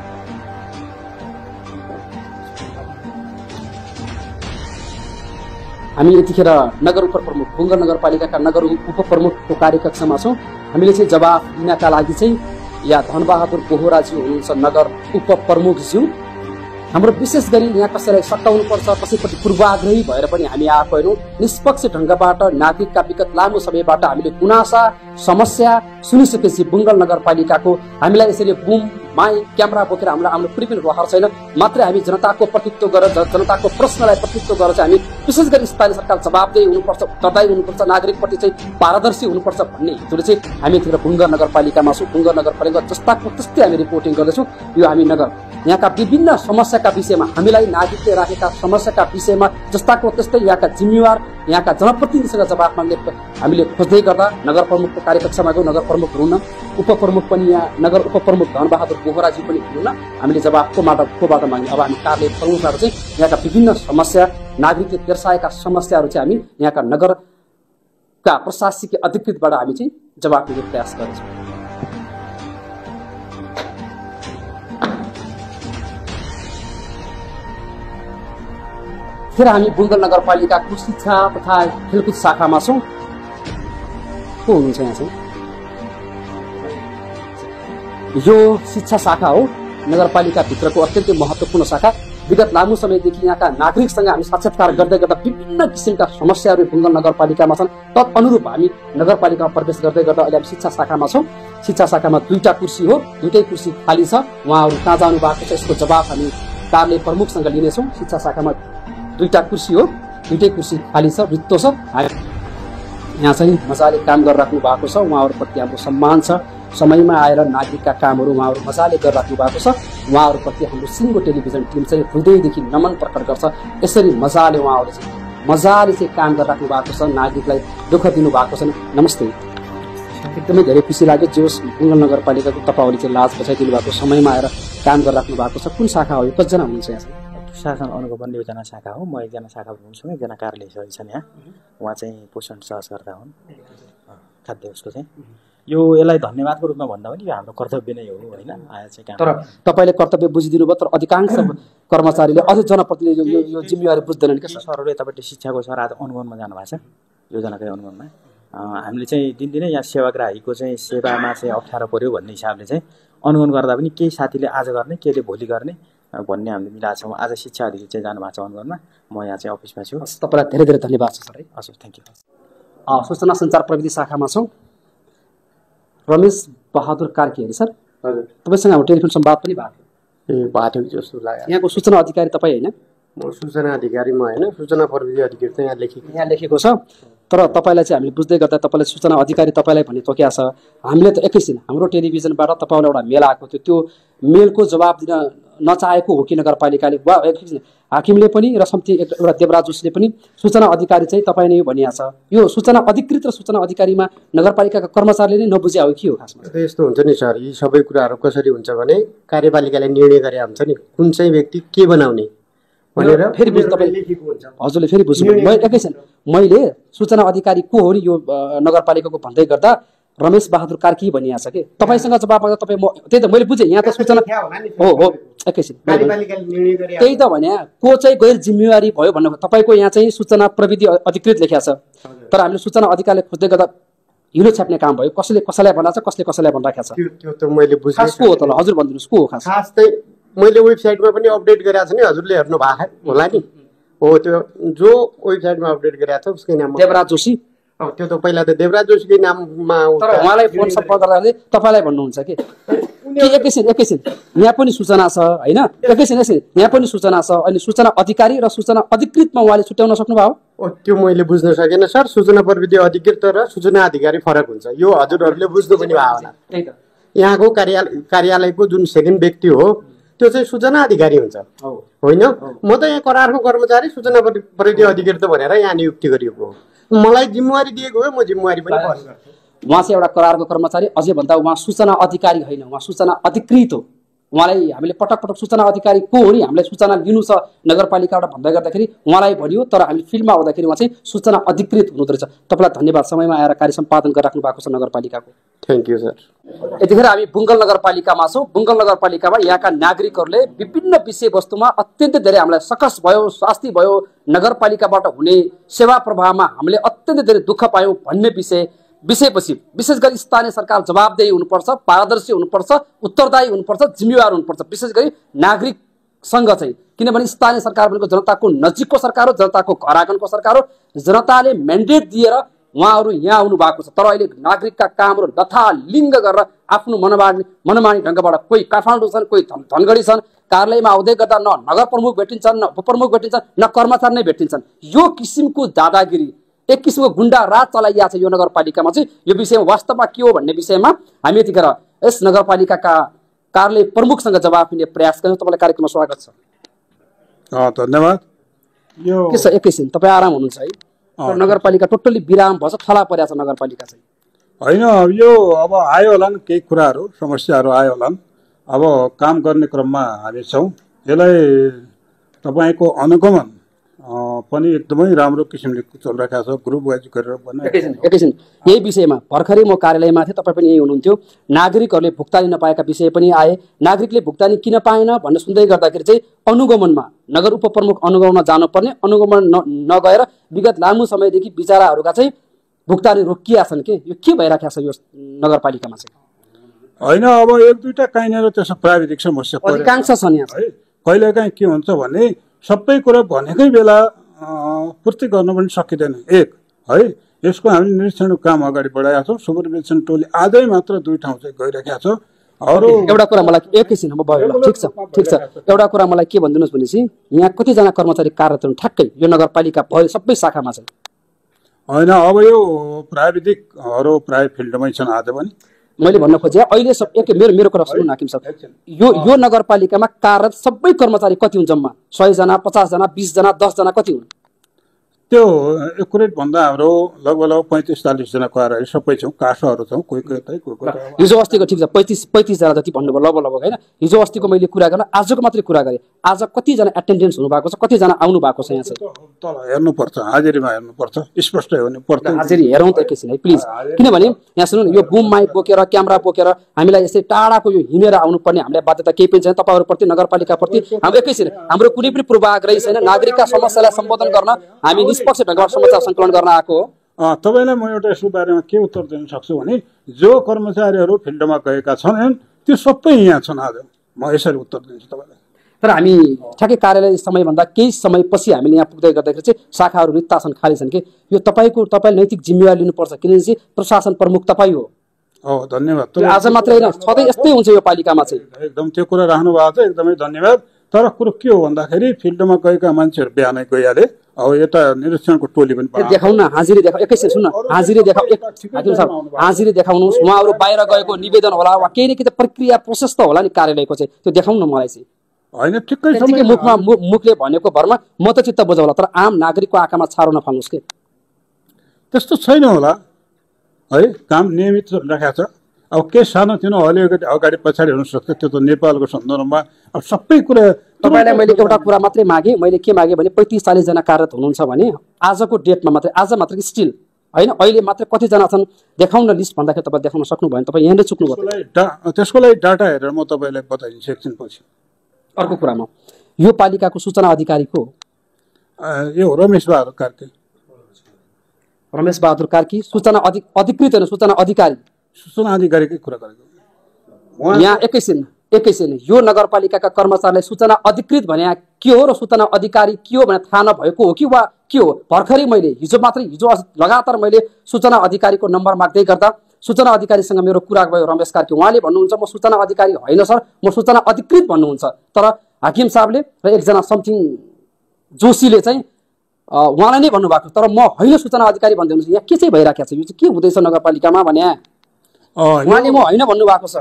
Speaker 1: हामी यतिखेर नगर उपप्रमुख बुङ्गल नगरपालिकाका नगर उपप्रमुखको कार्यकक्षमा छौँ। हामीले चाहिँ जवाफ दिनका लागि चाहिँ या धनबहादुर बोहराज्यू हुनुहुन्छ नगर उपप्रमुखज्यू। हाम्रो विशेष गरी यहाँ कसैलाई सताउनु पर्छ कसैपट्टि पूर्वाग्रही भएर पनि हामी आएको होइनौँ। निष्पक्ष ढङ्गबाट नागरिकका विगत लामो समयबाट हामीले गुनासा समस्या सुनिसकेपछि बुङ्गल नगरपालिकाको हामीलाई यसरी बुम माई क्यामेरा बोकेर हामीलाई आउनु कुनै पनि रहर छैन। मात्रै हामी जनताको प्रतिनिधित्व गरेर जनताको प्रश्नलाई प्रतिनिधित्व गरेर चाहिँ हामी विशेष गरी स्थानीय सरकार जवाबदेही हुनुपर्छ, उत्तरदायी हुनुपर्छ, नागरिकप्रति चाहिँ पारदर्शी हुनुपर्छ भन्ने हेतुले चाहिँ हामी यतिखेर बुङ्गल नगरपालिकामा छौँ। बुङ्गल नगरपालिका जस्ताको त्यस्तै हामी रिपोर्टिङ गर्दैछौँ। यो हामी नगर यहाँका विभिन्न समस्याका विषयमा हामीलाई नागरिकले राखेका समस्याका विषयमा जस्ताको त्यस्तै यहाँका जिम्मेवार यहाँका जनप्रतिनिधिसँग जवाफ माग्ने हामीले खोज्दै गर्दा नगर प्रमुखको कार्यकक्षमा गयौँ। नगर प्रमुख हुनुहुन्न, उपप्रमुख पनि यहाँ नगर उपप्रमुख धनबहादुर बोहराजी पनि हुनुहुन्न। हामीले जवाफकोबाट माग्ने अब हामी कार्यालय प्रमुखबाट चाहिँ यहाँका विभिन्न समस्या नागरिकले दर्शाएका समस्याहरू चाहिँ हामी यहाँका नगरका प्रशासकीय अधिकृतबाट हामी चाहिँ जवाफ दिने प्रयास गर्छौँ। फेरि हामी बुङ्गल नगरपालिकाको शिक्षा तथा खेलकुद शाखामा छौँ। को हुनुहुन्छ यहाँ चाहिँ? यो शिक्षा शाखा हो, नगरपालिकाभित्रको अत्यन्तै महत्त्वपूर्ण शाखा। विगत लामो समयदेखि यहाँका नागरिकसँग हामी साक्षात्कार गर्दै गर्दा विभिन्न किसिमका समस्याहरू बुङ्गल नगरपालिकामा छन्। तदअनुरूप हामी नगरपालिकामा प्रवेश गर्दै गर्दा अहिले हामी शिक्षा शाखामा छौँ। शिक्षा शाखामा 2टा कुर्सी हो, 2टै कुर्सी खाली छ। उहाँहरू कहाँ जानु भएको छ यसको जवाफ हामी कार्यालय प्रमुखसँग लिनेछौँ। शिक्षा शाखामा 2टा कुर्सी हो, 2टै कुर्सी खाली छ, रित्तो छ। यहाँ चाहिँ मजाले काम गरिराख्नु भएको छ। उहाँहरूप्रति हाम्रो सम्मान छ। समयमा आएर नागरिकका कामहरू उहाँहरू मजाले गरिराख्नु भएको छ। उहाँहरूप्रति हाम्रो सिङ्गो टेलिभिजन टिम चाहिँ हृदयदेखि नमन प्रकट गर्छ। यसरी मजाले उहाँहरू चाहिँ मजाले चाहिँ काम गरिराख्नु भएको छ, नागरिकलाई दुःख दिनु भएको छैन। नमस्ते, एकदमै धेरै खुसी लाग्यो। जे होस् बुङ्गल नगरपालिकाको तपाईँहरूले चाहिँ लाज बचाइदिनु भएको, समयमा आएर काम गरिराख्नु भएको छ। कुन शाखा हो यो? कतिजना हुनुहुन्छ यहाँ?
Speaker 7: शासन अनुगमन योजना शाखा हो। म एकजना शाखा हुन्छु, एकजना कार्यालय सही छन् यहाँ। उहाँ चाहिँ पोषण सहकर्ता हुन् खाद्य उसको चाहिँ। यो यसलाई धन्यवादको रूपमा भन्दा पनि यो हाम्रो कर्तव्य नै हो होइन। आएर चाहिँ
Speaker 1: तर तपाईँले कर्तव्य बुझिदिनु भयो, तर अधिकांश कर्मचारीले अझै जनप्रतिनिधिले यो जिम्मेवारी बुझ्दैनन् कि
Speaker 7: सरहरूले तपाईँले शिक्षाको सर आज अनुगमनमा जानुभएको छ, योजनाकै अनुगमनमा। हामीले चाहिँ दिनदिनै यहाँ सेवाग्राहीको चाहिँ सेवामा चाहिँ अप्ठ्यारो पर्यो भन्ने हिसाबले चाहिँ अनुगमन गर्दा पनि केही साथीले आज गर्ने केहीले भोलि गर्ने भन्ने हामीले मिलाएको छौँ। आज शिक्षा अधिकारी चाहिँ जानुभएको छ अनुगमनमा, म यहाँ चाहिँ अफिसमा छु।
Speaker 1: तपाईँलाई धेरै धेरै धन्यवाद छ सर है।
Speaker 7: हजुर, थ्याङ्क यू।
Speaker 1: सूचना सञ्चार प्रविधि शाखामा छौँ। रमेश बहादुर कार्की होइन सर?
Speaker 3: हजुर।
Speaker 1: तपाईँसँग हाम्रो टेलिफोन सम्वाद पनि भएको
Speaker 3: थियो। बाटो जस्तो लाग्यो।
Speaker 1: यहाँको सूचना अधिकारी तपाईँ होइन?
Speaker 3: म सूचना अधिकारी म होइन, सूचना प्रविधि अधिकारी चाहिँ यहाँ
Speaker 1: लेखेको छ। तर तपाईँलाई चाहिँ हामीले बुझ्दै गर्दा तपाईँलाई सूचना अधिकारी तपाईँलाई भन्ने तोकिया छ। हामीले त एकैछिन हाम्रो टेलिभिजनबाट तपाईँलाई एउटा मेल आएको थियो, त्यो मेलको जवाब दिन नचाहेको हो कि नगरपालिकाले वा एकैछिन हाकिमले पनि र समिति एउटा देवराज जोशीले पनि सूचना अधिकारी चाहिँ तपाईँ नै भनिएको छ। यो सूचना अधिकृत र सूचना अधिकारीमा नगरपालिकाका कर्मचारीले नै नबुझे हो के हो खासमा?
Speaker 3: यस्तो हुन्छ नि सर, यी सबै कुराहरू कसरी हुन्छ भने कार्यपालिकाले निर्णय गरे हुन्छ नि कुन चाहिँ व्यक्ति के बनाउने भनेर
Speaker 1: फेरि हजुरले फेरि बुझ्नु। एकैछिन मैले सूचना अधिकारी को हो नि यो नगरपालिकाको भन्दै गर्दा रमेश बहादुर कार्की भनिएको छ कि तपाईँसँग जवाब आउँदा तपाईँ त्यही त मैले बुझेँ। यहाँ त सूचना हो एकैछिन त्यही त भने को चाहिँ गैर जिम्मेवारी भयो भन्नु। तपाईँको यहाँ चाहिँ सूचना प्रविधि अधिकृत लेखिया छ, तर हामीले सूचना अधिकारीले खोज्दै गर्दा हिलो छाप्ने काम भयो। कसैले कसैलाई भनिरहेको छ, कसले कसैलाई भनिराखेको छ।
Speaker 3: त्यो त मैले बुझेँ।
Speaker 1: को हो त? हजुर भनिदिनुहोस् को हो खास?
Speaker 3: खास चाहिँ मैले वेबसाइटमा पनि अपडेट गरेको छु नि, हजुरले हेर्नु भएको होला नि। हो त्यो जो वेबसाइटमा अपडेट गरेको छ उसकै नाम
Speaker 1: देवराज जोशी।
Speaker 3: त्यो त पहिला त देवराज जोशीकै नाममा
Speaker 1: तर उहाँलाई फोन सम्पर्क गर्दा तपाईँलाई भन्नुहुन्छ कि एकैछिन यहाँ पनि सूचना छ होइन? एकैछिन यहाँ पनि सूचना छ। अनि सूचना अधिकारी र सूचना अधिकृतमा उहाँले छुट्याउन सक्नुभयो?
Speaker 3: त्यो मैले बुझ्न सकेन सर। सूचना प्रविधि अधिकृत र सूचना अधिकारी फरक हुन्छ, यो हजुरहरूले बुझ्नु पनि भयो होला।
Speaker 1: त्यही त
Speaker 3: यहाँको कार्यालयको जुन सेकेन्ड व्यक्ति हो त्यो चाहिँ सूचना अधिकारी हुन्छ होइन? म त यहाँ करारको कर्मचारी सूचना प्रविधि अधिकृत भनेर यहाँ नियुक्ति गरिएको हो। मलाई जिम्मेवारी दिएको हो, म जिम्मेवारी पनि पालन गर्छु।
Speaker 1: उहाँ चाहिँ एउटा करारको कर्मचारी, अझै भन्दा उहाँ सूचना अधिकारी होइन, उहाँ सूचना अधिकृत हो। उहाँलाई हामीले पटक पटक सूचना अधिकारी को हो नि हामीलाई सूचना लिनु छ नगरपालिकाबाट भन्दै गर्दाखेरि उहाँलाई भनियो, तर हामी फिल्डमा आउँदाखेरि उहाँ चाहिँ सूचना अधिकृत हुनुहुँदो रहेछ। तपाईँलाई धन्यवाद समयमा आएर कार्य सम्पादन गरिराख्नु भएको छ नगरपालिकाको।
Speaker 4: Thank you sir.
Speaker 1: यतिखेर हामी बुङ्गल नगरपालिकामा छौँ। बुङ्गल नगरपालिकामा यहाँका नागरिकहरूले विभिन्न विषयवस्तुमा अत्यन्तै धेरै हामीलाई सकस भयो, शास्ति भयो, नगरपालिकाबाट हुने सेवा प्रवाहमा हामीले अत्यन्तै धेरै दुःख पायौँ भन्ने विषयपछि विशेष गरी स्थानीय सरकार जवाबदेही हुनुपर्छ, पारदर्शी हुनुपर्छ, उत्तरदायी हुनुपर्छ, जिम्मेवार हुनुपर्छ, विशेष गरी नागरिकसँग चाहिँ। किनभने स्थानीय सरकार भनेको जनताको नजिकको सरकार हो, जनताको घर आँगनको सरकार हो। जनताले म्यान्डेट दिएर उहाँहरू यहाँ आउनु भएको छ, तर अहिले नागरिकका कामहरू लथालिङ्ग गरेर आफ्नो मनमानी ढङ्गबाट कोही काठमाडौँ छन्, कोही धनगढी छन्, कार्यालयमा आउँदै गर्दा न नगर प्रमुख भेटिन्छन्, न उपप्रमुख भेटिन्छन्, न कर्मचारी नै भेटिन्छन्। यो किसिमको दादागिरी, एक किसिमको गुन्डा राज चलाइएको छ यो नगरपालिकामा चाहिँ। यो विषयमा वास्तवमा के हो भन्ने विषयमा हामी यतिखेर यस नगरपालिकाका कार्यालय प्रमुखसँग जवाफ दिने प्रयास गर्छौँ। तपाईँलाई कार्यक्रममा स्वागत छ।
Speaker 2: धन्यवाद। यो
Speaker 1: के छ एकैछिन तपाईँ आराम हुनुहुन्छ है? नगरपालिका टोटल्ली विराम भएछ, थला परेको छ नगरपालिका चाहिँ।
Speaker 2: होइन, अब यो अब आयो होला नि, केही कुराहरू समस्याहरू आयो होला नि। अब काम गर्ने क्रममा हामी छौँ। यसलाई तपाईँको अनुगमन पनि एकदमै राम्रो किसिमले चलिरहेको छ, ग्रुप वाइज गरेर।
Speaker 1: एकैछिन यही विषयमा भर्खरै म कार्यालयमा थिएँ, तपाईँ पनि यही हुनुहुन्थ्यो। नागरिकहरूले भुक्तानी नपाएका विषय पनि आए। नागरिकले भुक्तानी किन पाएन भन्ने सुन्दै गर्दाखेरि चाहिँ अनुगमनमा नगर उपप्रमुख अनुगमनमा जानुपर्ने, अनुगमन नगएर विगत लामो समयदेखि बिचराहरूका चाहिँ भुक्तानी रोकिया छन्। यो के भइरहेको छ यो नगरपालिकामा चाहिँ?
Speaker 2: होइन, अब एक दुईवटा कहीँनिर त्यसो प्राविधिक समस्या
Speaker 1: अधिकांश छन् यहाँ
Speaker 2: है। कहिलेकाहीँ के हुन्छ भने सबै कुरा भनेकै बेला पूर्ति गर्न पनि सकिँदैन। एक है, यसको हामी निरीक्षणको काम अगाडि बढाएका छौँ। सुपरभिजन टोली आजै मात्र 2 ठाउँ चाहिँ गइरहेका छ। अरू
Speaker 1: एउटा कुरा मलाई एकैछिन भयो, ठिक छ। एउटा कुरा मलाई के भनिदिनुहोस् भनेपछि यहाँ कतिजना कर्मचारी कार्यरत हुन् ठ्याक्कै यो नगरपालिका भयो सबै शाखामा चाहिँ?
Speaker 2: होइन, अब यो प्राविधिकहरू प्राय फिल्डमै छन् आज पनि।
Speaker 1: मैले भन्न खोजेँ अहिले मेरो कुरा सुन्नु हाकिम साहब, यो नगरपालिकामा कार्यरत सबै कर्मचारी कति हुन् जम्मा? 100 जना, 50 जना, 20 जना, 10 जना कति हुन्?
Speaker 2: त्यो एकुरेट भन्दा हाम्रो लगभग 35-40 जना कार्यालय सबै छौँ। काठहरू छौँ, कोही
Speaker 1: हिजो अस्तिको ठिक छ 35 जना जति भन्नुभयो लगभग होइन। हिजो अस्तिको मैले कुरा गर्न आजको मात्रै कुरा गरेँ। आज कतिजना एटेन्डेन्स हुनुभएको छ, कतिजना आउनु भएको छ यहाँ चाहिँ?
Speaker 2: तल हेर्नुपर्छ, हाजिरीमा हेर्नुपर्छ, स्पष्ट हुनुपर्छ।
Speaker 1: हाजिरी हेरौँ त एकैछिन है प्लिज। किनभने यहाँ सुन्नु, यो बुम माइक बोकेर क्यामेरा बोकेर हामीलाई यसै टाढाको यो हिँडेर आउनुपर्ने हामीलाई बाध्यता केही पनि छैन। तपाईँहरूप्रति, नगरपालिकाप्रति हाम्रो एकैछिन हाम्रो कुनै पनि पूर्वाग्रही छैन। नागरिकका समस्यालाई सम्बोधन गर्न हामी निष्पक्ष ढङ्गबाट समाचार सङ्कलन गर्न आएको हो।
Speaker 2: तपाईँलाई म एउटा यसको बारेमा के उत्तर दिन सक्छु भने जो कर्मचारीहरू फिल्डमा गएका छन् त्यो सबै यहाँ छन्। आज म यसरी उत्तर दिन्छु तपाईँलाई।
Speaker 1: तर हामी ठ्याक्कै कार्यालय समयभन्दा केही समयपछि हामीले यहाँ पुग्दै गर्दाखेरि चाहिँ शाखाहरू रित्ता छन्, खाली छन्। कि यो तपाईँले नैतिक जिम्मेवारी लिनुपर्छ, किनभने चाहिँ प्रशासन प्रमुख तपाईँ हो।
Speaker 2: धन्यवाद।
Speaker 1: आज मात्रै होइन, सधैँ यस्तै हुन्छ यो पालिकामा चाहिँ।
Speaker 2: एकदम त्यो कुरा राख्नु भएको छ, एकदमै धन्यवाद। तर कुरो के हो भन्दाखेरि फिल्डमा गएका मान्छेहरू बिहानै गइहाले। अब यता निरीक्षणको टोली पनि
Speaker 1: देखाउँ न, हाजिरी देखाऊ। एकैछिन सुन्न, हाजिरी देखाऊ। हाजिरी देखाउनुहोस्। उहाँहरू बाहिर गएको निवेदन होला वा केही न केही प्रक्रिया प्रोसेस त होला नि कार्यालयको चाहिँ, त्यो देखाउँ न मलाई चाहिँ।
Speaker 2: होइन, ठिकै
Speaker 1: मुखले भनेको भरमा म त चित्त बुझाउला, तर आम नागरिकको आँखामा छारो नफाल्नुहोस् के।
Speaker 2: त्यस्तो छैन होला है, काम नियमित राखेको छ। अब के सानोतिनो अगाडि पछाडि हुनसक्छ, त्यो त नेपालको सन्दर्भमा अब सबै कुरा।
Speaker 1: तपाईँलाई मैले एउटा कुरा मात्रै मागेँ। मैले के मागेँ भने 35-40 जना कार्यरत हुनुहुन्छ भने आजको डेटमा मात्रै, आज मात्र स्टिल होइन, अहिले मात्रै कतिजना छन् देखाउन लिस्ट भन्दाखेरि तपाईँ देखाउन सक्नु भएन, तपाईँ यहाँनिर चुक्नुभयो।
Speaker 2: त्यसको लागि डाटा हेरेर म तपाईँलाई बताइदिन्छु एकछिनपछि।
Speaker 1: अर्को कुरामा यो पालिकाको सूचना अधिकारी को?
Speaker 2: यो रमेश बहादुर कार्की।
Speaker 1: रमेश बहादुर कार्की सूचना अधिकृत होइन, सूचना अधिकारी।
Speaker 2: सूचना अधिकारीकै कुरा गरेको
Speaker 1: यहाँ। एकैछिन यो नगरपालिकाका कर्मचारीलाई सूचना अधिकृत भने के हो र सूचना अधिकारी के हो भने थाहा नभएको हो कि वा के हो? भर्खरै मैले हिजो लगातार मैले सूचना अधिकारीको नम्बर माग्दै गर्दा सूचना अधिकारीसँग मेरो कुरा भयो रमेश कार्की। उहाँले भन्नुहुन्छ म सूचना अधिकारी होइन सर, म सूचना अधिकृत भन्नुहुन्छ। तर हाकिम साहबले र एकजना समथिङ जोशीले चाहिँ उहाँलाई नै भन्नुभएको, तर म होइन सूचना अधिकारी भन्दै हुनुहुन्छ। यहाँ के चाहिँ भइरहेको छ? यो चाहिँ के हुँदैछ नगरपालिकामा भने उहाँले म होइन भन्नुभएको छ।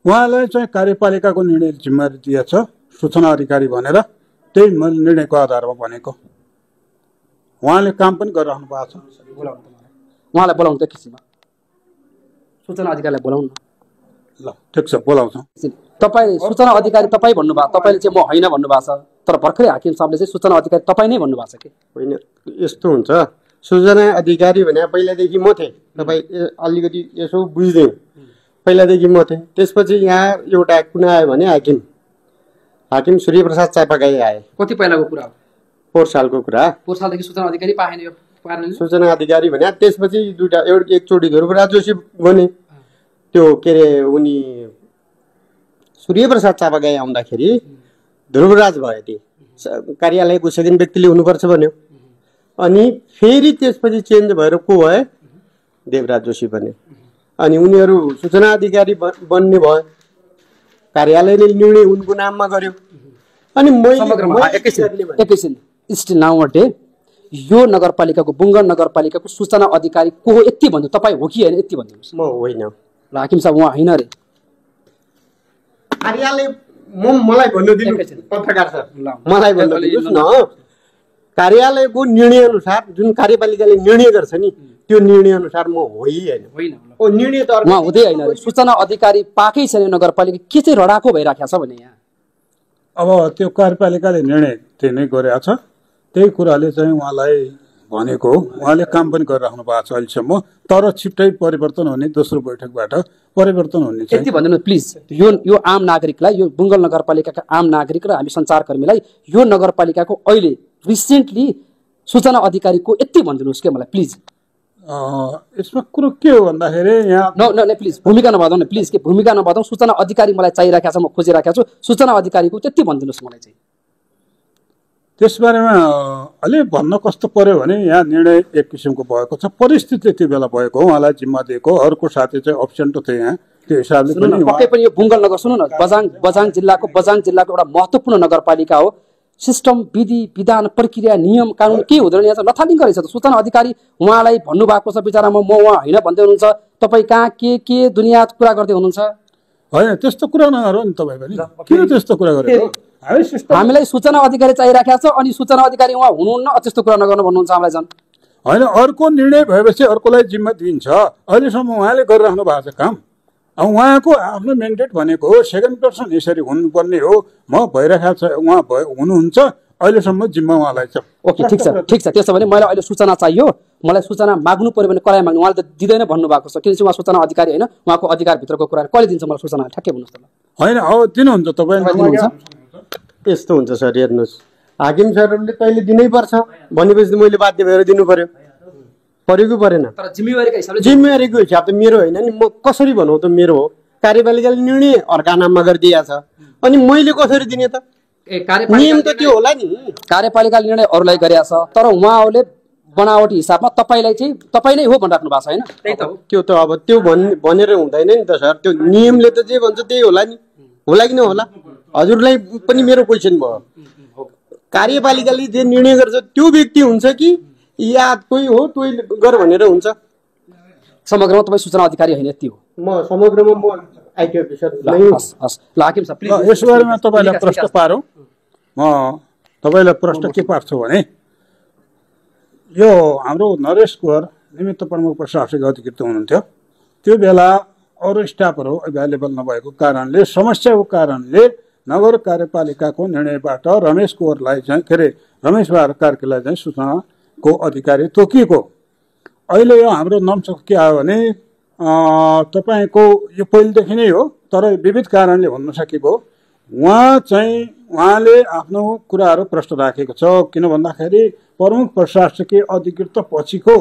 Speaker 2: उहाँलाई चाहिँ कार्यपालिकाको निर्णय जिम्मेवारी दिएको छ सूचना अधिकारी भनेर, त्यही मैले निर्णयको आधारमा भनेको। उहाँले काम पनि गरिराख्नु भएको छ।
Speaker 1: उहाँलाई बोलाउनु त एकैछिनमा सूचना अधिकारीलाई बोलाउनु
Speaker 2: ल ठिक छ बोलाउँछौँ।
Speaker 1: तपाईँ सूचना अधिकारी तपाईँ भन्नुभयो, तपाईँले चाहिँ म होइन भन्नुभएको छ, तर भर्खरै हाकिम साहबले चाहिँ सूचना अधिकारी तपाईँ नै भन्नुभएको छ कि
Speaker 3: होइन? यस्तो हुन्छ, सूचना अधिकारी भने पहिलादेखि म थिएँ, तपाईँ अलिकति यसो बुझ्दै पहिलादेखि म थिएँ। त्यसपछि यहाँ एउटा कुन आयो भने हाकिम सूर्यप्रसाद चापागाई आए।
Speaker 1: कति पहिलाको कुरा हो?
Speaker 3: 4 सालको कुरा।
Speaker 1: 4 सालदेखि सूचना अधिकारी पाएन यो पार्नेले?
Speaker 3: सूचना अधिकारी भने त्यसपछि दुईटा एकचोटि ध्रुवराज जोशी बने। त्यो के अरे उनी सूर्यप्रसाद चापागाई आउँदाखेरि ध्रुवराज भयो, ती कार्यालयको सेकेन्ड व्यक्तिले हुनुपर्छ भन्यो। अनि फेरि त्यसपछि चेन्ज भएर को भए? देवराज जोशी बने। अनि उनीहरू सूचना अधिकारी बन्ने भयो, कार्यालयले निर्णय उनको नाममा गर्यो। अनि
Speaker 1: एकैछिन स्टिल नाउ डे यो नगरपालिकाको बुङ्गन नगरपालिकाको सूचना अधिकारी को हो यति भन्नु तपाईँ हो कि होइन यति भनिदिनुहोस्।
Speaker 3: म होइन।
Speaker 1: ल हाकिम साहब उहाँ होइन अरे
Speaker 3: कार्यालय मलाई भन्नु दिनु पत्रकार सर, मलाई भन्नु दिनुहोस् न। कार्यालयको निर्णय अनुसार जुन कार्यपालिकाले निर्णय गर्छ नि त्यो निर्णय अनुसार म होइन। ओ निर्णय त
Speaker 1: उहाँ हुँदै होइन। सूचना अधिकारी पाएकै छैन नगरपालिका, के चाहिँ रडाको भइराखेको छ भने यहाँ
Speaker 2: अब त्यो कार्यपालिकाले निर्णय त्यही नै गरेको छ, त्यही कुराले चाहिँ उहाँलाई भनेको हो। उहाँले काम पनि गरिराख्नु भएको छ अहिलेसम्म, तर छिट्टै परिवर्तन हुने, दोस्रो बैठकबाट परिवर्तन हुने चाहिँ।
Speaker 1: यति भनिदिनु प्लिज, यो आम नागरिकलाई, यो बुङ्गल नगरपालिकाका आम नागरिक र हामी सञ्चारकर्मीलाई यो नगरपालिकाको अहिले रिसेन्टली सूचना अधिकारीको यति भनिदिनुहोस् के मलाई प्लिज।
Speaker 2: यसमा कुरो के हो भन्दाखेरि यहाँ
Speaker 1: न प्लिज भूमिका नभदौँ न प्लिज, के भूमिका नभदौँ, सूचना अधिकारी मलाई चाहिरहेको छ, म खोजिरहेको छु, सूचना अधिकारीको त्यति भनिदिनुहोस् मलाई चाहिँ।
Speaker 2: त्यसबारेमा अलि भन्न कस्तो पर्यो भने यहाँ निर्णय एक किसिमको भएको छ, परिस्थिति त्यो बेला भएको हो, उहाँलाई जिम्मा दिएको। अर्को साथी चाहिँ अब्सेन्ट थिए यहाँ, त्यो हिसाबले
Speaker 1: पक्कै पनि यो बुङ्गल नगर सुन्नु न, बझाङ जिल्लाको एउटा महत्त्वपूर्ण नगरपालिका हो। सिस्टम, विधि, विधान, प्रक्रिया, नियम, कानुन के हुँदैन यहाँ चाहिँ लथालिङ्ग रहेछ त। सूचना अधिकारी उहाँलाई भन्नुभएको छ बिचरामा म उहाँ होइन भन्दै हुनुहुन्छ, तपाईँ कहाँ के दुनियाँ कुरा गर्दै हुनुहुन्छ?
Speaker 2: होइन त्यस्तो कुरा नगरौँ नि तपाईँ पनि, किन त्यस्तो कुरा गरेको?
Speaker 1: हामीलाई सूचना अधिकारी चाहिरहेको छ अनि सूचना अधिकारी उहाँ हुनुहुन्न, त्यस्तो कुरा नगर्नु भन्नुहुन्छ हामीलाई झन्।
Speaker 2: होइन अर्को निर्णय भएपछि अर्कोलाई जिम्मा दिन्छ, अहिलेसम्म उहाँले गरिराख्नु भएको छ काम। अब उहाँको आफ्नो मेन्डेट भनेको हो सेकेन्ड पर्सन यसरी हुनुपर्ने हो, म भइरहेको छ, उहाँ हुनुहुन्छ, अहिलेसम्म जिम्मा उहाँलाई छ।
Speaker 1: ओके ठिक छ त्यसो भने मैले अहिले सूचना चाहियो, मलाई सूचना माग्नु पर्यो भने कसलाई माग्नु? उहाँले त दिँदैन भन्नुभएको छ, किनकि उहाँ सूचना अधिकारी होइन, उहाँको अधिकारभित्रको कुरा कहिले दिन्छ मलाई सूचना? ठ्याक्कै भन्नुहोस् त।
Speaker 2: होइन अब दिनुहुन्छ तपाईँ।
Speaker 3: यस्तो हुन्छ सर, हेर्नुहोस् हाकिम सरहरूले तैँले दिनै पर्छ भनेपछि मैले बाध्य भएर दिनु पर्यो कि परेन?
Speaker 1: तर
Speaker 3: जिम्मेवारीको हिसाब त मेरो होइन नि, म कसरी भनौँ त मेरो हो? कार्यपालिकाले निर्णय अर्का नाममा गरिदिएको छ अनि मैले कसरी दिने त? नियम त त्यो होला नि।
Speaker 1: कार्यपालिकाले निर्णय अरूलाई गरेको छ, तर उहाँहरूले बनावटी हिसाबमा तपाईँलाई चाहिँ तपाईँ नै हो भनिराख्नु भएको छ होइन?
Speaker 3: त्यही त हो। त्यो त अब त्यो भनेर हुँदैन नि त सर, त्यो नियमले त जे भन्छ त्यही होला नि, होला कि नहोला? हजुरलाई पनि मेरो क्वेसन भयो, कार्यपालिकाले जे निर्णय गर्छ त्यो व्यक्ति हुन्छ कि या तोही हो तोही गर भनेर हुन्छ?
Speaker 1: समग्रमा तपाईँ सूचना अधिकारी होइन यति हो।
Speaker 3: म समग्रमा म आइटी अफिसर।
Speaker 1: ल हाकिम साहब प्लिज
Speaker 2: यस बारेमा तपाईँलाई प्रश्न पारौँ। म तपाईँलाई प्रश्न के पार्छु भने यो हाम्रो नरेश कुँवर निमित्त प्रमुख प्रशासनिक अधिकृत हुनुहुन्थ्यो, त्यो बेला अरू स्टाफहरू एभाइलेबल नभएको कारणले, समस्याको कारणले नगर कार्यपालिकाको निर्णयबाट रमेश कुँवरलाई चाहिँ के अरे रमेश कार्कीलाई चाहिँ सूचनाको अधिकारी तोकिएको। अहिले यो हाम्रो नम्सक के आयो भने तपाईँको यो पहिलेदेखि नै हो, तर विविध कारणले हुन सकेको। उहाँले आफ्नो कुराहरू प्रश्न राखेको छ, किन भन्दाखेरि प्रमुख प्रशासकीय अधिकृत पछिको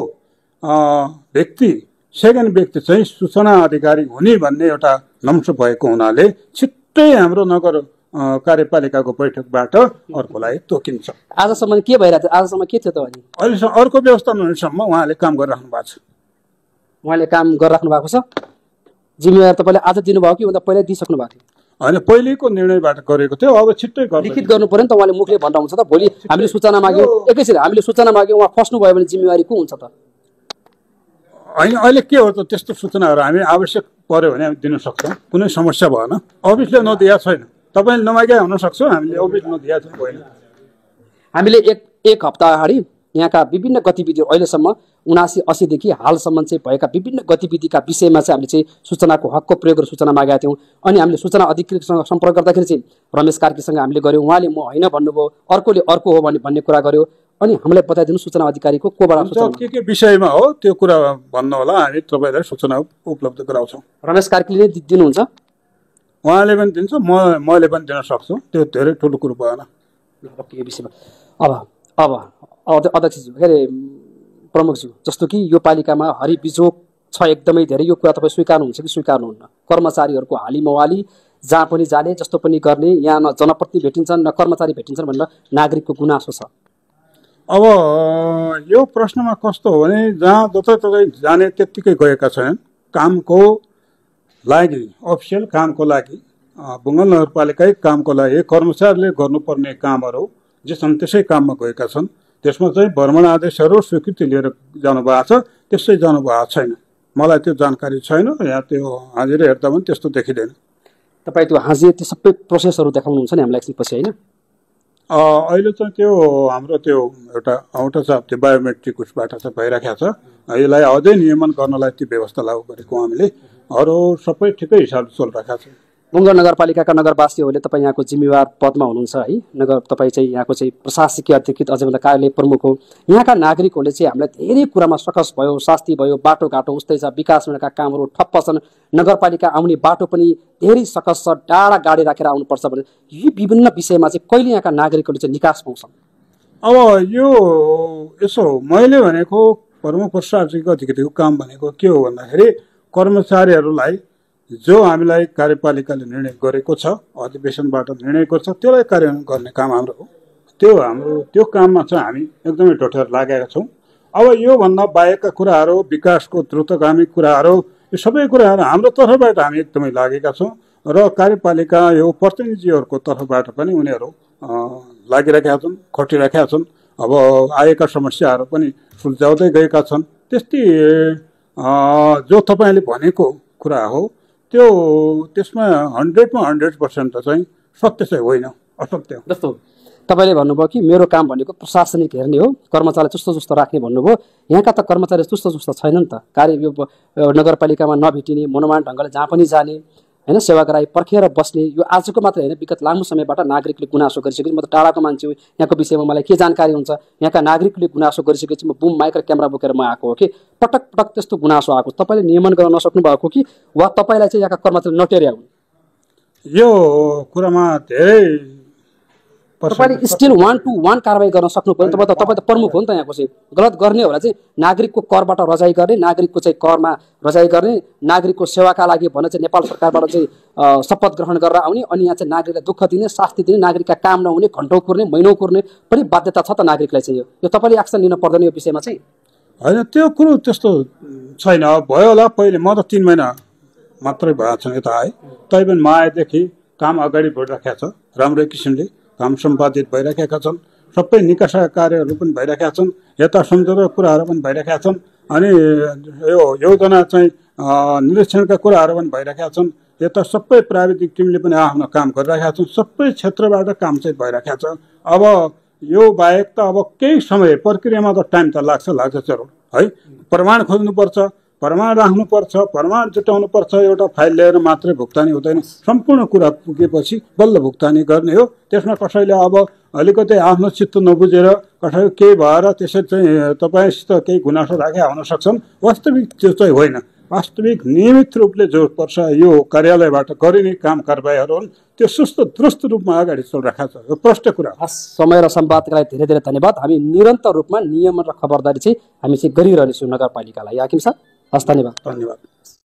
Speaker 2: व्यक्ति सेकेन्ड व्यक्ति चाहिँ सूचना अधिकारी हुने भन्ने एउटा नम्स भएको हुनाले छिट्टै हाम्रो नगर कार्यपालिकाको बैठकबाट अर्कोलाई तोकिन्छ।
Speaker 1: आजसम्म के भइरहेको थियो? आजसम्म के थियो त? भने
Speaker 2: अहिलेसम्म अर्को व्यवस्था नहुनेसम्म उहाँले काम गरिराख्नु भएको छ।
Speaker 1: उहाँले काम गरिराख्नु भएको छ। जिम्मेवार तपाईँले आज दिनुभयो कि भन्दा पहिल्यै दिइसक्नु भएको थियो?
Speaker 2: होइन पहिलेको निर्णयबाट गरेको थियो, अब छिट्टै
Speaker 1: लिखित गर्नु पर्यो नि त। उहाँले मुखले भन्दा हुन्छ त? भोलि हामीले सूचना माग्यौँ, एकैछिन हामीले सूचना माग्यौँ, उहाँ फस्नुभयो भने जिम्मेवारी को हुन्छ त?
Speaker 2: होइन अहिले के हो त, त्यस्तो सूचनाहरू हामी आवश्यक पर्यो भने हामी दिन सक्छौँ, कुनै समस्या भएन। अफिसले नदिएको छैन, तपाईँले नमागे हुन सक्छ, हामीले अफिस नदिएको छैन होइन।
Speaker 1: हामीले एक हप्ता अगाडि यहाँका विभिन्न गतिविधिहरू अहिलेसम्म 79-80 देखि हालसम्म चाहिँ भएका विभिन्न गतिविधिका विषयमा चाहिँ हामीले चाहिँ सूचनाको हकको प्रयोग गरेर सूचना मागेका थियौँ। अनि हामीले सूचना अधिकृतसँग सम्पर्क गर्दाखेरि चाहिँ रमेश कार्कीसँग हामीले गऱ्यौँ, उहाँले म होइन भन्नुभयो, अर्कोले अर्को हो भन्ने कुरा गर्यो। अनि हामीलाई बताइदिनु सूचना अधिकारीको कोबाट सूचना
Speaker 2: के विषयमा हो त्यो कुरा भन्नु होला, हामी तपाईँलाई सूचना उपलब्ध गराउँछौँ।
Speaker 1: रमेश कार्कीले नै दिनुहुन्छ,
Speaker 2: उहाँले पनि दिन्छ, मैले पनि दिन सक्छु, त्यो धेरै ठुलो कुरो भएन
Speaker 1: यो विषयमा। अब अध्यक्षज्यू के अरे प्रमुखज्यू, जस्तो कि यो पालिकामा हरिबिजोग छ एकदमै धेरै, यो कुरा तपाईँ स्वीकार्नुहुन्छ कि स्वीकार्नुहुन्न? कर्मचारीहरूको हालिमवाली जहाँ पनि जाने जस्तो पनि गर्ने, यहाँ न जनप्रतिनिधि भेटिन्छन् न कर्मचारी भेटिन्छन् भनेर नागरिकको गुनासो छ।
Speaker 2: अब यो प्रश्नमा कस्तो हो भने जहाँ जताततै जाने त्यत्तिकै गएका छैनन्। कामको लागि, अफिसियल कामको लागि, बुङ्गल नगरपालिकै कामको लागि कर्मचारीले गर्नुपर्ने कामहरू जे छन् त्यसै काममा गएका छन्। त्यसमा चाहिँ भ्रमण आदेशहरू स्वीकृति लिएर जानुभएको छ, त्यसै जानुभएको छैन। मलाई त्यो जानकारी छैन, यहाँ त्यो हाजिरा हेर्दा पनि त्यस्तो देखिँदैन।
Speaker 1: तपाईँ त्यो हाजिरा त्यो सबै प्रोसेसहरू देखाउनुहुन्छ नि हामीलाई एकछिन पछि, होइन?
Speaker 2: अहिले चाहिँ त्यो हाम्रो त्यो एउटा छ त्यो बायोमेट्रिक उसबाट चाहिँ भइरहेको छ। यसलाई अझै नियमन गर्नलाई त्यो व्यवस्था लागू गरेको हामीले, अरू सबै ठिकै हिसाबले चलिरहेको छ।
Speaker 1: बुङ्गल नगरपालिकाका नगरवासीहरूले तपाईँ यहाँको जिम्मेवार पदमा हुनुहुन्छ है, तपाईँ चाहिँ यहाँको चाहिँ प्रशासकीय अधिकृत अझै भन्दा कार्यालय प्रमुख हो। यहाँका नागरिकहरूले चाहिँ हामीलाई धेरै कुरामा सकस भयो, शास्ति भयो, बाटोघाटो उस्तै छ, विकासका कामहरू ठप्प छन्, नगरपालिका आउने बाटो पनि धेरै सकस छ, डाँडा गाडी राखेर आउनुपर्छ भने यी विभिन्न विषयमा चाहिँ कहिले यहाँका नागरिकहरूले चाहिँ निकास पाउँछन्?
Speaker 2: अब यो यसो मैले भनेको प्रमुख प्रशासकीय अधिकारीको काम भनेको के हो भन्दाखेरि कर्मचारीहरूलाई जो हामीलाई कार्यपालिकाले निर्णय गरेको छ, अधिवेशनबाट निर्णय गर्छ, त्यसलाई कार्यान्वयन गर्ने काम हाम्रो हो। त्यो काममा चाहिँ हामी एकदमै डटेर लागेका छौँ। अब योभन्दा बाहेकका कुराहरू, विकासको द्रुतगामी कुराहरू, यो सबै कुराहरू हाम्रो तर्फबाट हामी एकदमै लागेका छौँ र कार्यपालिका यो प्रतिनिधिहरूको तर्फबाट पनि उनीहरू लागिरहेका छन्, खटिरहेका छन्। अब आएका समस्याहरू पनि सुल्झाउँदै गएका छन्। त्यस्तै जो तपाईँले भनेको कुरा हो त्यसमा 100% चाहिँ सत्य चाहिँ होइन, असत्य हो।
Speaker 1: जस्तो तपाईँले भन्नुभयो कि मेरो काम भनेको प्रशासनिक हेर्ने हो, कर्मचारी चुस्त चुस्त राख्ने भन्नुभयो। यहाँका त कर्मचारी चुस्त चुस्त छैनन् त। यो नगरपालिकामा नभेटिने, मनोमान ढङ्गले जहाँ पनि जाने, होइन, सेवाग्राही पर्खेर बस्ने, यो आजको मात्र होइन, विगत लामो समयबाट नागरिकले गुनासो गरिसकेपछि म त टाढाको मान्छे हो, यहाँको विषयमा मलाई के जानकारी हुन्छ? यहाँका नागरिकले गुनासो गरिसकेपछि म बुम माइक र क्यामेरा बोकेर म आएको हो कि पटक पटक त्यस्तो गुनासो आएको, तपाईँले नियमन गर्न नसक्नु भएको कि वा तपाईँलाई चाहिँ यहाँका कर्मचारी नटेर्या हुन्?
Speaker 2: यो कुरामा धेरै
Speaker 1: तपाईँले स्टिल 1-to-1 कारवाही गर्न सक्नु पर्यो। तपाईँ त प्रमुख हो नि त यहाँको चाहिँ। गलत गर्ने होला चाहिँ नागरिकको करबाट रजाइ गर्ने, नागरिकको चाहिँ करमा रजाइ गर्ने, नागरिकको सेवाका लागि भने चाहिँ नेपाल सरकारबाट चाहिँ शपथ ग्रहण गरेर आउने, अनि यहाँ चाहिँ नागरिकलाई दुःख दिने, शास्ति दिने, नागरिकका काम नहुने, घन्टौँ कुर्ने, महिनौँ कुर्ने पनि बाध्यता छ त नागरिकलाई चाहिँ। यो तपाईँले एक्सन लिन पर्दैन यो विषयमा चाहिँ?
Speaker 2: होइन, त्यो कुरो त्यस्तो छैन। भयो होला पहिले, म त 3 महिना मात्रै भएको छ यता आएँ, तैपनि म आएदेखि काम अगाडि बढिरहेको छ, राम्रो किसिमले काम सम्पादित भइरहेका छन्, सबै निकासा कार्यहरू पनि भइरहेका छन्, यता सम्झौता कुराहरू पनि भइरहेका छन्, अनि यो योजना चाहिँ निरीक्षणका कुराहरू पनि भइरहेका छन्। यता सबै प्राविधिक टिमले पनि आफ्नो काम गरिरहेका छन्, सबै क्षेत्रबाट काम चाहिँ भइरहेका छ। अब यो बाहेक त अब केही समय प्रक्रियामा त टाइम त लाग्छ जरुर है। प्रमाण खोज्नुपर्छ, प्रमाण राख्नुपर्छ, प्रमाण जुटाउनुपर्छ। एउटा फाइल लिएर मात्रै भुक्तानी हुँदैन, सम्पूर्ण कुरा पुगेपछि बल्ल भुक्तानी गर्ने हो। त्यसमा कसैले अब अलिकति आफ्नो चित्त नबुझेर कसैले केही भएर त्यसरी चाहिँ तपाईँसित केही गुनासो राखेका हुन सक्छन्। वास्तविक त्यो चाहिँ होइन। वास्तविक नियमित रूपले जो पर्छ यो कार्यालयबाट गरिने काम कारबाहीहरू हुन्, त्यो सुस्त दुरुस्त रूपमा अगाडि चलिरहेको छ। यो प्रष्ट कुरा।
Speaker 1: समय र सम्वादका लागि धेरै धेरै धन्यवाद। हामी निरन्तर रूपमा नियमन र खबरदारी चाहिँ हामी चाहिँ गरिरहनेछौँ नगरपालिकालाई। हाकिम साहब, हस्, धन्यवाद।